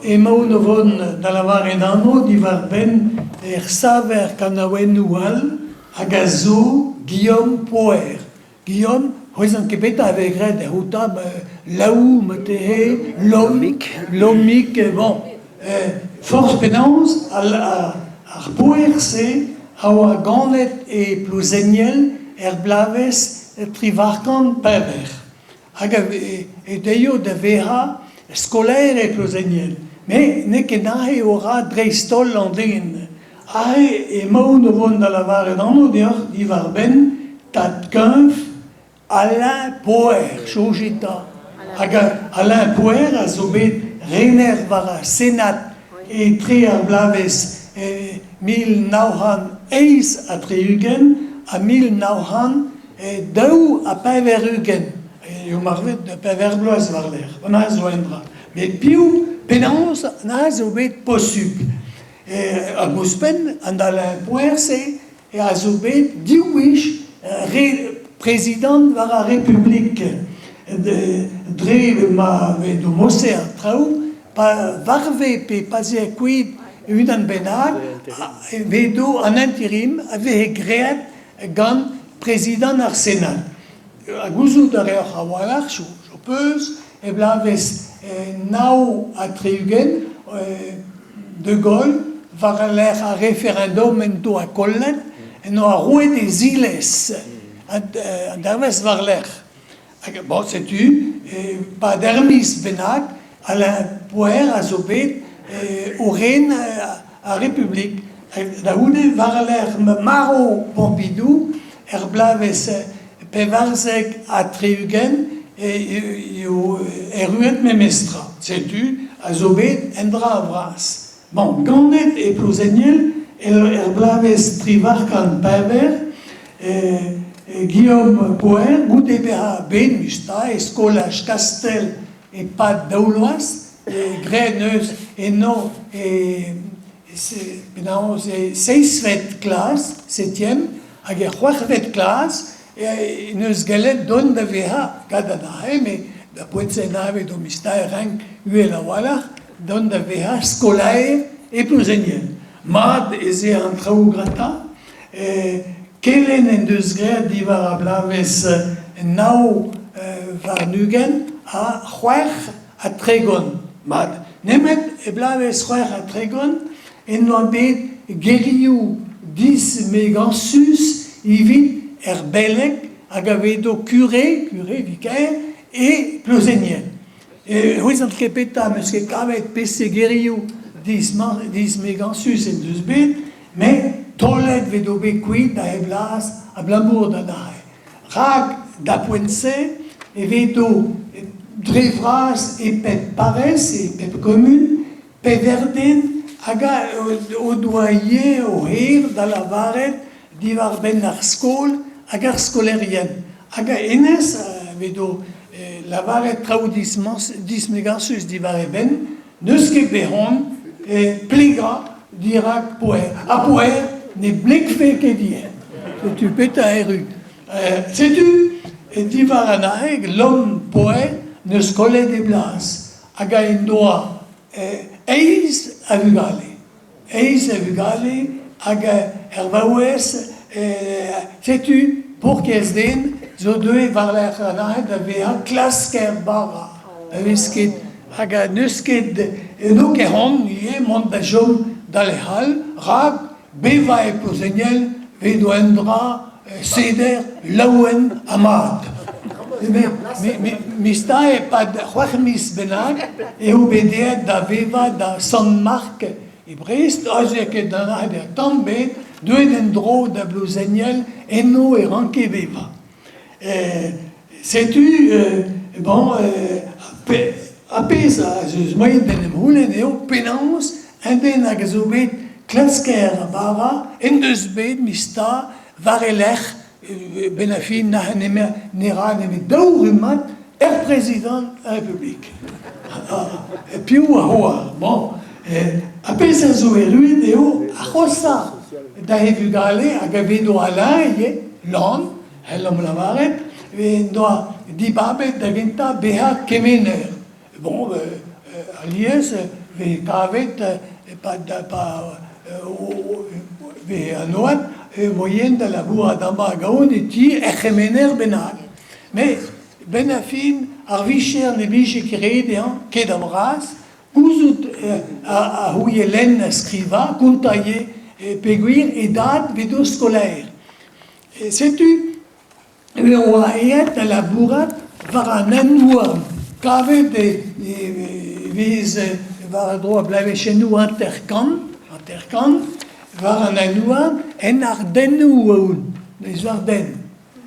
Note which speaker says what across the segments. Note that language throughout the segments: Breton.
Speaker 1: Emaon o vont da lavaret anv diwar-benn er saver kanaouennoù all hag a zo Guillaume Poer. Guillaume, c'hwezan ket petra a vez graet er outañ, Laou marteze, Lomig, Lomig, bon. Forzh penaos, ar poer-se a oa ganet e Plouzeniel er bloavezh trivarkant pevar. Hag e deuio da vezañ skolaer e Plouzeniel. Met n'eo ket aze eo ra dreist-holl an den. Aze emaon o vont da lavaret anv deoc'h diwar-benn tad-kuñv Alain Poher, soñjit 'ta. Hag Alain Poher a zo bet rener war ar Senad etre ar bloavezh 1968 ha 1982. Eo marvet pevar bloaz war-lerc'h. An zo un dra. Met piv, penaos, na zo bet posupl. Hag ouzhpenn, an Alain Poher-se a zo bet div wech prezidant war ar Republik. Dre ma vez domose an traoù, pa varve pe pa 'z ae kuit unan bennak, e vedo an interim a veze graet gant prezidant ar Senad. Ha gouzout a reoc'h a-walc'h, ho peus, e bloavezh 69, De Gaulle, war-lerc'h ar referendum en doa kollet, en doa roet e zilez an dervezh war-lerc'h. Hag bon, setu, e-pad ur miz bennak, Alain Poher a zo bet o ren ar Republik. Da c'houde, war-lerc'h marv Pompidou, er bloavezh 74 eo erruet memestra. Setu a zo bet un dra vras. Bon, ganet e Plouzeniel er bloavezh 48, Guillaume Poher, goude bezañ bet musta e skolaj Kastell e-pad daou vloaz, graet neus eno e penaos e seizhvet klas, septième, hag er c'hwec'hvet klas en deus gallet dont da vezañ gant an aze, met da poent-se anavet o mister renk uhel a-walc'h, dont da vezañ skolaer e Plouzeniel. Mat ez eo an traoù gantañ. Kelenn en deus graet diwar ar bloavezh 29 ha 36. Mat, nemet e bloavezh 36 en doa bet gerioù dismegañsus evit er beleg hag a vedo kure, kure vikaer, e Plouzeniel. E c'hwezan ket petra 'm eus ket kavet peseurt gerioù dismegañsus en deus bet, met taolet vedo bet kuit da hep-laz abalamour da neuze. Rak da poent-se e vedo dre vras e pep parrez, e pep kumun, Peder den hag o doa ivez o hêr da lavaret diwar-benn ar skol hag ar skolaerien. Hag hennezh evedo lavaret traoù dismegañsus diwar e benn, n'eus ket bet c'hoant plegañ dirak Poher. Ha Poher ne blegfe ket ivez. Setu petra erru. Setu diwar an aheg Lom Poher n'eus kollet e blas. Hag en doa eizh a vugale. Eizh a vugale hag er vaouez, setu paourkaezh den zo deuet war-lerc'h an ahed da vezañ klasker bara. Ne vez ket hag n'eus ket n'eo ket c'hoant ivez mont da chom da lec'h all rak Bevañ e Plouzeniel 'vit un dra seder, laouen ha mat. Mista e-pad c'hwec'h miz bennak eo bet aet da vevañ da Sant-Mark e Brest. Aze ket anavet tamm ebet, deuet en-dro da Blouzeniel, eno e ranke bevañ. Setu bon, ar pezh a zeus moaien d'en em c'houlenn eo penaos un den hag a zo bet klasker a bara en deus bet mista war e lerc'h benn ar fin ne ra nemet daou rummad er prezidant ar Republik. Piv a oar? Bon, ar pezh a zo erruet eo ar c'hoshañ da e vugale hag a vedo Alain ivez, Lan, c'hellomp lavaret, en doa dibabet da gentañ bezañ kemener. Bon, alies e vez kavet e-pad pa vez an oad moaien da labourat amañ hag ahont e ti ur c'hemener bennak. Met 'benn ar fin ar vicher ne blije ket re dezhañ, ket a-vras, Gouzout a c'houie lenn ha skrivañ, kontañ ivez peogwir e dad bet skolaer. Setu e oa aet da labourat war an hent-houarn. Kavet e vez war-dro ar bloavezhioù 50, 50 war an hent-houarn en Ardennoù oan, eus Ardennes.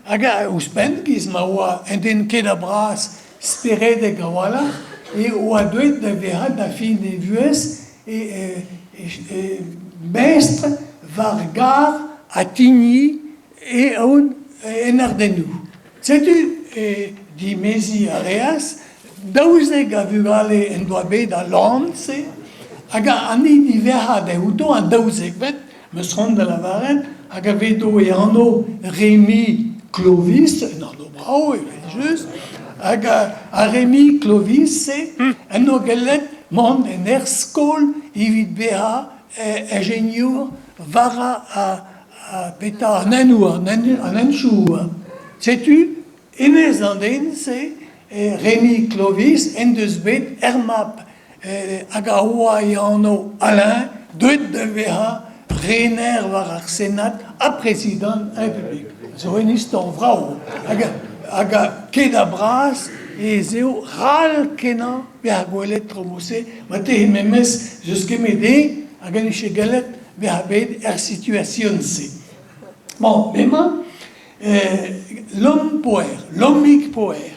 Speaker 1: Hag ouzhpenn, giz ma oa un den ket a-bras speredek a-walc'h, e oa deuet da vezañ da fin e vuhez e mestr war gar Attigny e-oun en Ardennoù. Setu e dimeziñ a reas, 12 a vugale en doa bet al lann-se, hag an hini verc'h dezhañ an daouzekvet 'm eus c'hoant da lavaret, hag a vedo e anv Rémi Clovis, un anv brav evel-just, hag ar Rémi Clovis-se en doa gellet mont en er skol evit bezañ ingéniour war ar petra an hentoù, an henchoù. Setu hennezh an den-se, Rémi Clovis, en deus bet er mab hag a oa e anv Alain, deuet da vezañ rener war ar Senad ha prezidant ar Republik. Zo un istor vrav. Hag, hag ket a-bras ez eo ral-kenañ bezañ gwelet tro-se. Marteze memes eus kemet eo hag en dije gellet bezañ bet er situation-se. Bon, emañ Lom Poer, Lomig Poer.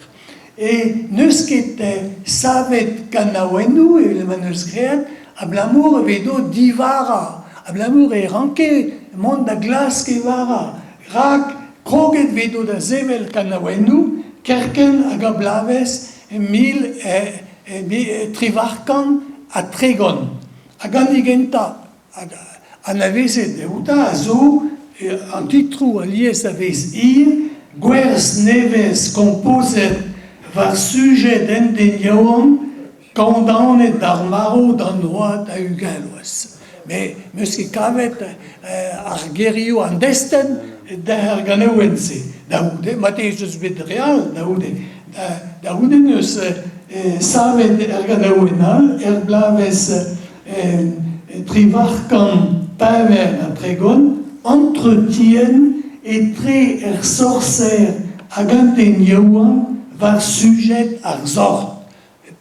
Speaker 1: E n'eus ket savet kanaouennoù evel ma n'eus graet abalamour e vedo divara, abalamour e ranke mont da glask e vara, rak kroget vedo da sevel kanaouennoù kerkent hag ar bloavezh 1830. Hag an hini gentañ Hag anavezet eo 'ta a zo an titroù alies a vez hir, gwerz nevez kompozet war sujed un den yaouank kondaonet d'ar marv d'an oad a 20 vloaz. Met 'm eus ket kavet ar gerioù, an destenn d'ar ganaouenn-se. Da c'houde, marteze ez eus bet re all da c'houde. Da c'houde 'neus savet ur ganaouenn all er bloavezh 3834 entretien etre ar sorser hag un den yaouank war sujed ar sort.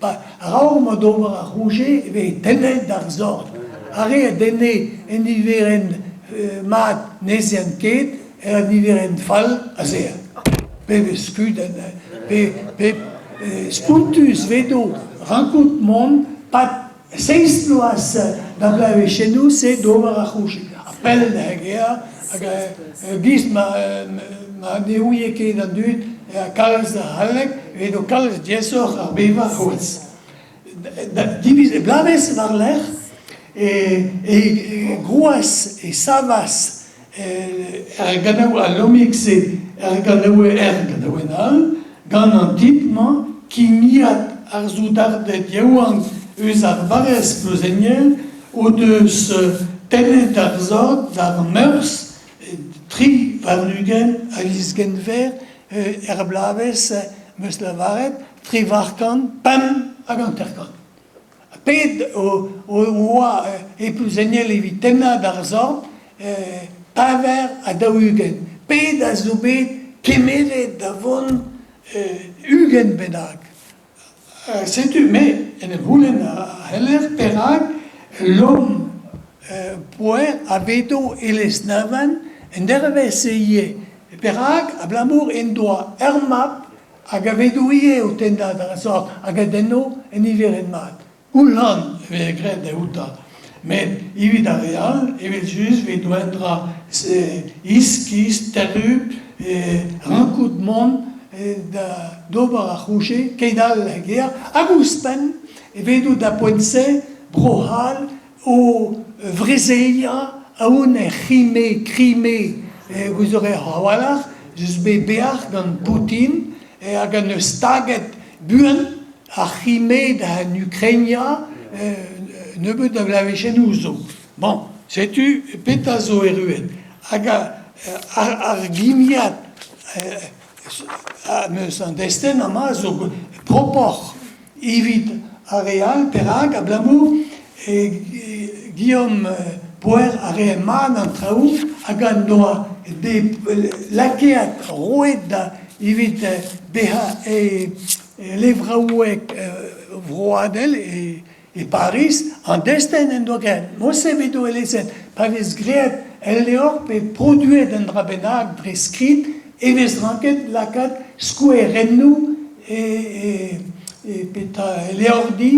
Speaker 1: A-raok ma d'ober ar rouje e veze tennet d'ar sort. Ar re a denne en niverenn mat n'ez eant ket, er niverenn fall az ea. Pebezh kudenn, pe spontus 'vedo rankout mont 'pad Seizh vloaz da bloavezhioù-se d'ober ar c'houch. Ha pell hag ea, hag e-giz ma ne ouie ket an dud kalz a c'halleg, edo kalz diaesoc'h ar bevañ c'hoazh. Diviz bloavezh war-lerc'h e grouas, e savas er ganaouenn al Lomig-se, er ganaouenn all, gant an titl-mañ Kimiad ar soudarded yaouank eus ar barrez Plouzeniel o deus tennet ar sord d'ar Meurzh 23 a viz Genver er bloavezh 'm eus lavaret 1855. Pet oa e Plouzeniel evit tennañ d'ar sord 44? Pet a zo bet kemeret da vont 20 bennak? Setu me en em c'houlenn a c'heller perak Lom Poer a vedo e Lesneven en dervezh-se ivez. Perak? Abalamour en doa ur mab hag a vedo ivez o tennañ d'ar sort hag a denno en niverenn mat. Goulc'han e veze graet outañ. Met evit ar re all, evel-just, evit un dra iskis, terrupl, rankout mont d'ober ar c'houche, keit-all er gêr, hag ouzhpenn e vedo da poent-se Bro-C'hall o vrezeliañ aon er C'hrime, Krime, gouzout a-walc'h, eus bet beac'h gant Poutin hag en deus taget buan ar C'hrime da Ukrainia. Nebeut a bloavezhennoù zo. Bon, setu petra zo erruet. Hag ar gimiad am eus an destenn amañ zo propoc'h evit ar re all. Perak? Abalamour Guillaume Poher a rae mat an traoù hag en doa bet lakaet roet da evit bezañ e levraoueg vroadel e Pariz, an destenn en doa graet. Morse ebet o lezenn. Pa vez graet ul levr pe produet un dra bennak dre skrid e vez ranket lakaat skouerennoù e petra e levrdi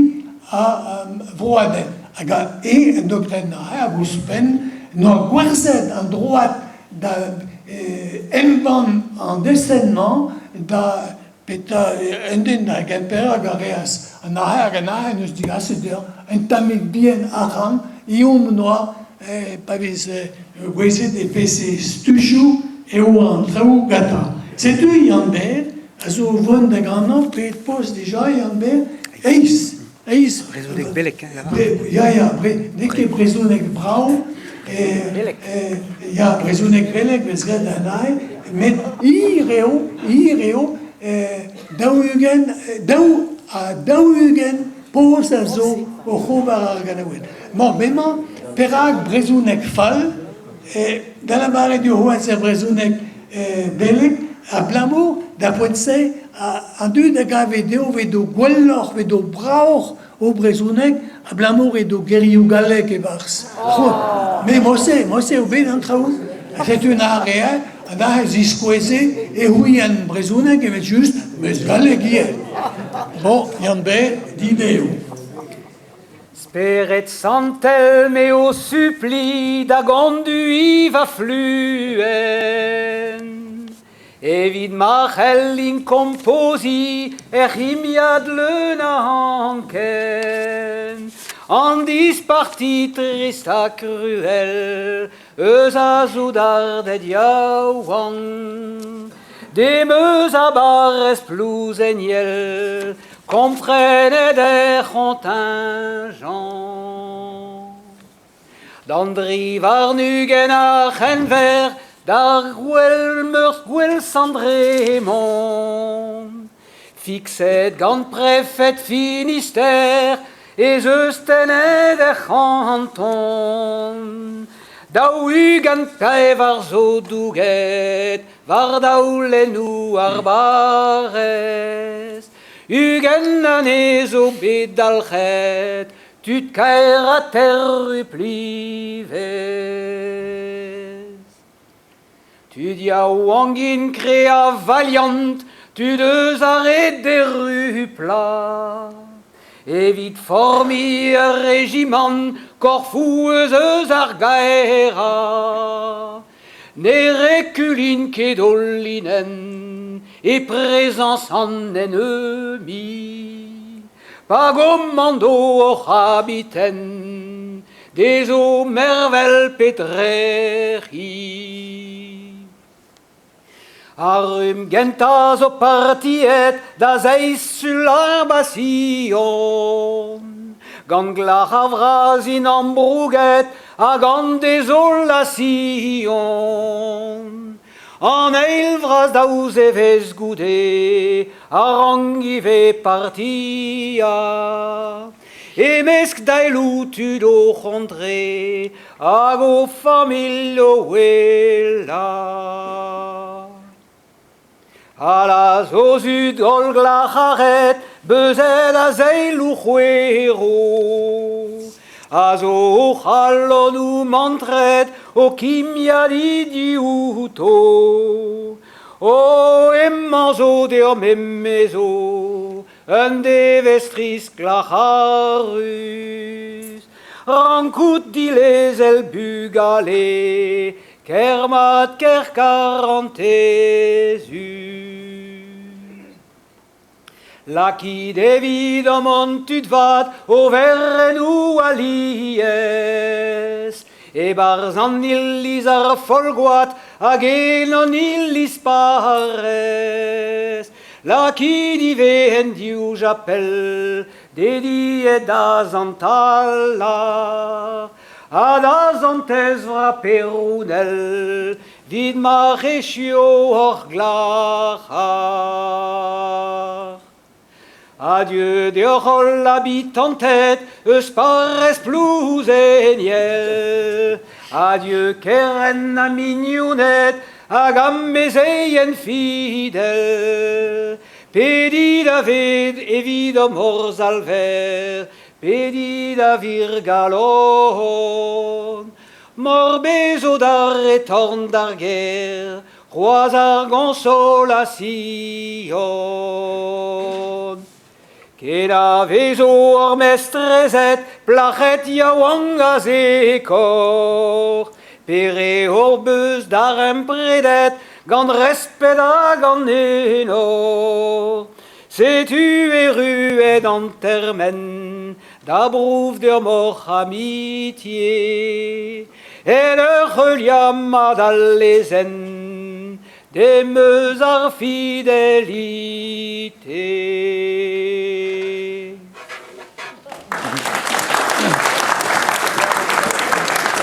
Speaker 1: a vroadel. Hag eñ en doa graet neuze hag ouzhpenn en doa gwerzhet an droad da embann an destenn-mañ da Petra un den da Gemper hag a reas an aze hag an aze en deus degaset dezhañ un tammig bihan arc'hant, eomp noa pa vez gouezet e veze stujoù eo an traoù gantañ. Setu Yann-Ber a zo o vont da ganañ pet post dija Yann-Ber? Eizh! Eizh!
Speaker 2: Brezhoneg beleg, hein,
Speaker 1: Ya, ya, n'eo ket brezhoneg brav. Ya, brezhoneg beleg vez graet an aze, met hir eo, hir eo, 40, 42 poz a zo oc'h ober ar ganaouenn. Bon, bremañ, perak brezhoneg fall? Da lavaret eo c'hoazh er brezhoneg beleg, abalamour da poent-se an dud a gave dezho edo gwelloc'h, edo bravoc'h o brezhoneg abalamour edo gerioù gallek e-barzh. Met mod-se, mod-se eo bet an traoù. Setu un arre ha neuze ziskoueze e c'houien brezhoneg evel-just, met galleg ivez. Bon, Yann-Ber, dit eo.
Speaker 3: Spered Santel, me ho supli da gonduiñ va fluenn, evit ma c'hellin kompoziñ er c'himiad leun a anken an disparti trist ha kruel eus a soudarded yaouank demeus a barrez Plouzeniel komprenet er c'hontingent. D'an dri warn-ugent ar c'henver d'ar gouel meurzh gouel Sant-Remont. Fixet gant prefed Finister ez eus tennet er c'hanton. 24 zo douget war daolennoù ar barrez. 20 anezho bet dalc'het tud kaer ha terrupl ivez. Tud yaouank int kre ha valiant, tud eus ar re derruplañ. Evit formiñ ur rejimant korfoù eus eus ar gaerañ. Ne rekulin ket o linenn e prezañs an ennemi. Pa gomando o c'habiten dezho mervel pe trec'hiñ. Ar rumm gentañ zo partiet da zeiz Sul ar Basion. Gant glac'har vras int ambrouget hag an dezolasion. An eil vras daou zevezh goude a rank ivez partiañ. E-mesk daeloù tud o c'hontre hag o familh o ouelañ. Allaz o zud holl glac'haret, beuzet a zeiloù c'hwero, a zo o c'halonoù mantret o kimiadiñ diouto. O emañ zo deomp emezo, un devezh trist glac'harus, rankout dilezel bugale ker mat ker karantezus. Lakit evidomp an tud vat overennoù alies, e-barzh an iliz ar Folgoad hag en an iliz parrez. Lakit ivez en div japel. Dediet da Sant Alar ha da Santez Vraperounel, 'vit ma echuo hor glac'har. Adieu deoc'h holl habitanted eus parrez Plouzeniel. Adieu kerent ha mignoned hag amezeien fidel. Pedit a ved evidomp hor Salver, pedit a vir galon. M'hor bezo da retorn d'ar gêr, c'hoazh ar goñsolasion. Kenavezo hor mestrezed, plac'hed yaouank a zekor, pere hor beus darempredet gant respet ha gant enor. Setu erruet an termen da brouf deomp hoc'h amitie, en ur heuliañ mat al lezenn demeus ar fidelite.